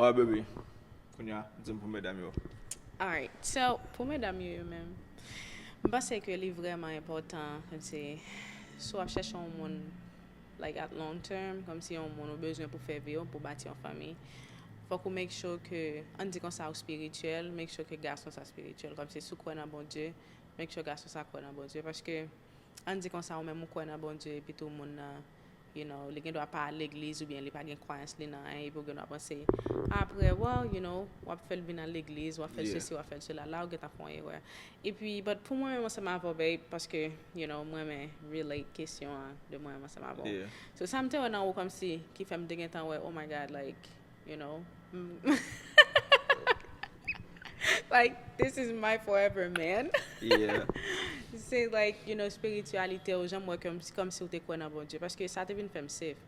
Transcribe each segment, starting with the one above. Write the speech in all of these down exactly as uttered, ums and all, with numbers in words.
Alright, baby. Kounye a, di m pou medam yo. Alright, so pou medam yo yo menm, m panse ke li vrèman enpòtan, kòmsi si w ap chèche yon moun like at long term, kòmsi yon moun ou bezwen pou fè vi w, pou bati yon fanmi, fòk ou make sure ke, ann di konsa, ou spirityèl, make sure ke gason sa spirityèl, kòmsi si w kwè nan Bondye, make sure gason sa kwè nan Bondye, paske ann di konsa ou menm ou kwè nan Bondye epi tou moun nan, you know, li gen dwa pa al legliz oubyen li pa gen kwayans li nan anyen epi ou gen dwa panse apre, well, you know, w ap fè l vin al legliz, w ap fè l sesi, w ap fè l sela, la ou gentan fè yon erè. Epi but pou mwen menm ansanm avè w, babe, paske, you know, mwen renmen relate kesyon an de mwen menm ansanm avè w. So sa m te wè nan ou kòmsi ki fè m te gentan wè, oh my God, like, you know, like, this is my forever man. Yeah. Se like, you know, spirityalite ou, jan m wè kòmsi ou te kwè nan Bondye, paske sa te vin fè m safe.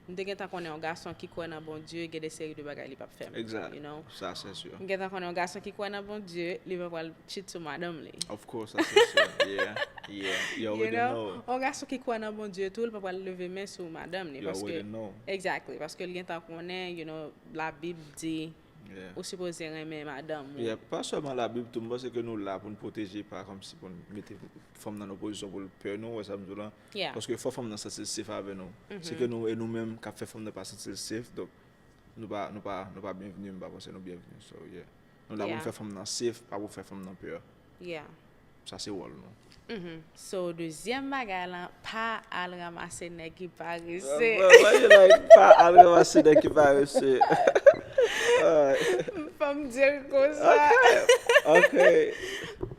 M te gentan konnen yon gason ki kwè nan Bondye gen de seri de bagay li p ap fè m. Exact. You know? Sa se sure. M gentan konnen yon gason ki kwè nan Bondye, li pa pral cheat sou madanm li. Of course, sa se sure. Yeah. Yeah. You You already know? Know. Yon gason ki kwè nan Bondye tou, li pa pral leve men sou madanm li. You Paske, already know. Exactly. Paske li gentan konnen, you know, Labib di Yeah. ou sipoze renmen madanm ou. Yeah, pa sèlman Labib tou, m panse ke nou la pou n pwoteje, pa kòmsi pou n mete fanm nan nan pozisyon pou l pè nou, wè sa m di w la. Yeah. Paske fò fanm nan santi l safe avè nou. Se ke nou, e nou menm k ap fè fanm nan pa santi l safe, donk nou pa, nou pa, nou pa byenvni, m pa panse nou byenvni. So, yeah. Nou la pou n Yeah. Fè fanm nan safe, pa pou fè fanm nan pè. Yeah. Sa se wòl nou. Mhm. So, dezyèm bagay lan, pa al ranmase nèg ki parese. Why you like pa al ranmase nèg ki parese? Alright. Fò m di l konsa. Ok.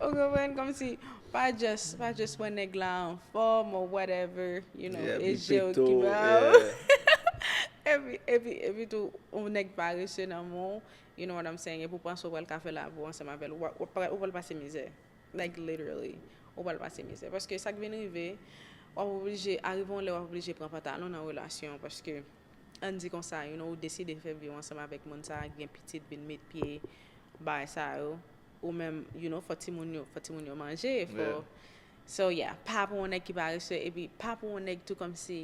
Ou konprann? Kòmsi, pa just, pa just wè nèg la anfòm or whatever, you know, Yeah, e bi je w ki pito, ba w. Yeah. Epi, epi, epi tou, yon nèg parese nan men w, you know what I'm saying, epi w panse w pral ka fè lavi w ansanm avè l, w ap, w ap, w ap pase mizè. Like, literally. Ou pral pase mizè. Paske sa k vin rive, w ap oblije, arive yon lè, w ap oblije pran pantalon nan relasyon, paske, ann di konsa, you know, ou deside fè vi w ansanm avèk moun sa, gen pitit, vin met pye, bagay sa yo, ou menm, you know, fò timoun yo, fò timoun yo manje, fò. Yeah. So, yeah, pa pou yon nèg ki parese, epi pa pou yon nèg tou kòmsi,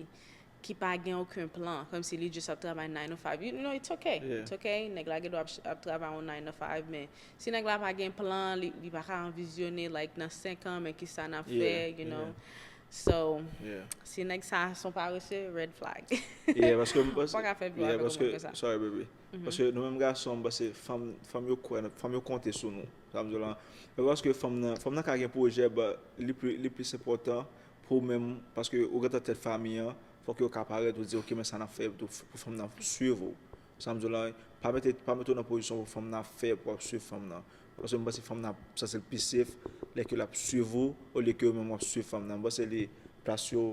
ki pa gen okenn plan, kòmsi li just ap travay nine to five. You know, it's okay. Yeah. It's okay. Nèg la gen dwa ap, ap travay yon nine to five, men si nèg la pa gen plan, li, li pa ka anvizyone, like, nan senk an, men kisa n ap Yeah, fè, you know. Yeah. So, Yeah. si nèg sa son parese, red flag. Yeah, paske m panse, Pa ka fè vi yeah, avèk yon paske, moun konsa. Sorry, baby. Paske nou menm gason, m panse fanm, fanm yo kwè, fanm yo konte sou nou. Sa m di w la. E paske fanm nan, fanm nan ka gen pwojè, but li pli, li plis enpòtan pou ou menm, paske ou gentan tèt fanmi an, fòk yo ka parèt ou di, ok, men sa n ap fè pou, pou fanm nan swiv ou. Sa m di w la, pa mete, pa mete w nan pozisyon pou fanm nan ap fè, pou ap swiv fanm nan. Paske m panse fanm nan ap santi l pi safe, lè ke l ap swiv ou, olye ke ou menm w ap swiv fanm nan. M panse li, plas yo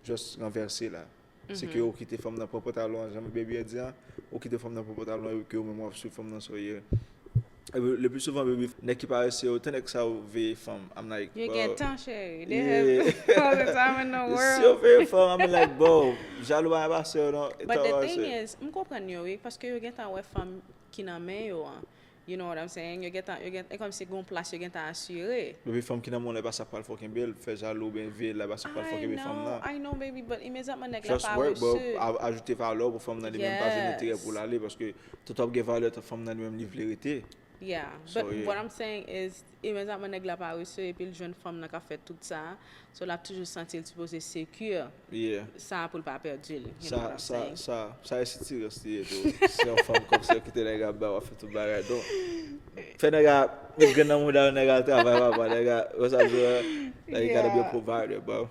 just ranvèse la. Se ke ou kite fanm nan pran pantalon an, jan baby a di a, ou kite fanm nan pran pantalon an, e ke ou menm w ap swiv fanm nan, so yeah. E le pli souvan, baby, nèg ki parese yo, tan nèg sa yo veye fanm, I'm like, Yo bro. Gen tan, cheri. They Yeah. have all the time in the Si yo world. Veye fanm, I'm like, bro, jalou pa pase yo non. But the thing is, m konprann yo, wi, paske yo gentan wè fanm ki nan men yo an. You know what I'm saying? Yo gentan, yo gentan, e kòmsi gen yon plas yo gentan asire. Epi fanm ki nan men w la, e pa sa pral fè w kenbe l, fè jalou, oubyen veye l la, e pa sa pral fè w I kenbe fanm know, nan. I know, baby, but imedyatman nèg la Just work, bro, parese. A- ajoute valè pou fanm nan, li menm pa jwenn Yes. Enterè pou l ale, paske tout w ap gen valè, tout fanm nan li menm li vle rete. Yeah, So, but yeah. What I'm saying is, imedyatman nèg la parese, epi l jwenn fanm nan k ap fè tout sa, so l ap toujou santi l sipoze secure. Yeah. Sa pou l pa pèdi l. You know Sa, what I'm sa, saying? Sa, sa e sitirans li ye tou. Se yon fanm kòmsi yo kite nèg ap ba w ap fè tout bagay. Donk, fè nèg a met grenn nan mouda w, nèg a al travay, papa, nèg a, wè sa m di w, like, you gotta be a Yeah. Provider, bro.